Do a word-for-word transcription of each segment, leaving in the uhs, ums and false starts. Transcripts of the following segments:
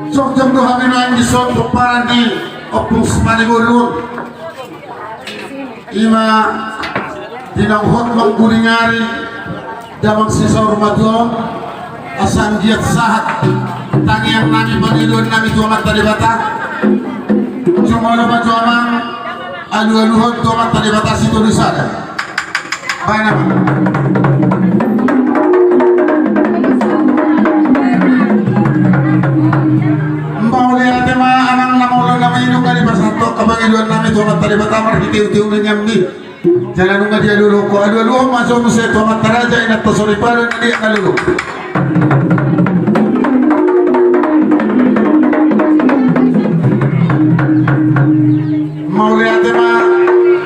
Jongjong do hami nuaeng dison pomparan ni Ompung Sipani Bolon. Ima di naung hot mangguling ari damang sisaur matua on, asa anggiat sahat tangiang nami pangidoan nami tu Amanta Debata. Jumolo ma jo amang, alualuhon tu Amanta Debata sitolu sada. Baen amang. Mauliate ma amang, na molo nami nunga dipasahat hamu pangidoan nami tu Amanta Debata marhite utihon ni ami. Jala nunga dialualuhon ho, alualuhon ma jo muse tu amanta raja, inanta soripada, na di alualuhon. Mauliate ma,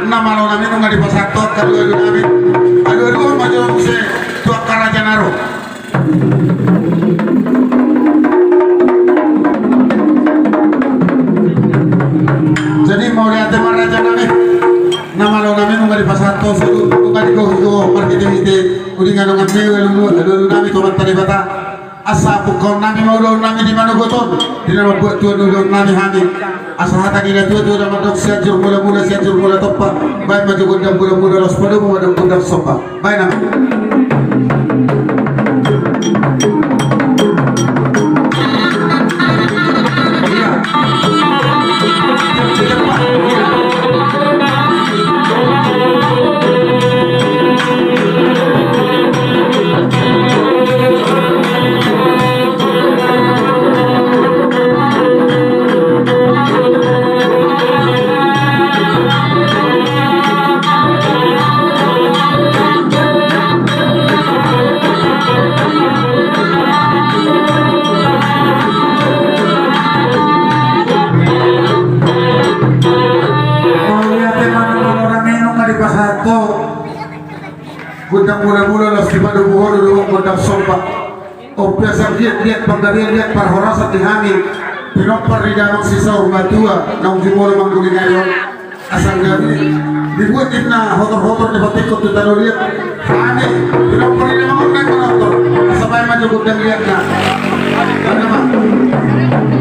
na malo nami nunga dipasahat hamu alualu nami. Alualuhon ma jo muse tu angka raja na ro. Jadi mauliate ma raja nami. Na malo nami nunga dipasahat hamu, nunga digohi ho marhitehite uninga dongan nami, alualu nami tu Amanta Debata. Asa pungkaon nami ma ulaon nami di manogot on, di na mambuat tuan ulaon nami hami. Asa hata ni natuatua do mandok: Sianjur Mulamula, Sianjur Mulatompa. Baen ma jo gondang mulamula, laos padomu ma gondang somba. Baen amang. Mauliate ma, na malo nami nunga dipasahat ho gondang mulamula, laos dipadomu ho do gondang somba. On pe asa anggiat liat panggabean, liat parhorasan di hami pinompar ni damang sisaur matua naung jumolo mangguling ari on. Asa gabe dibuat inna hotorhotor, dipatingkot tu tano liat. Hami pinompar ni damang on naeng manortor, asa baen ma jo gondang liatna. Baen amang.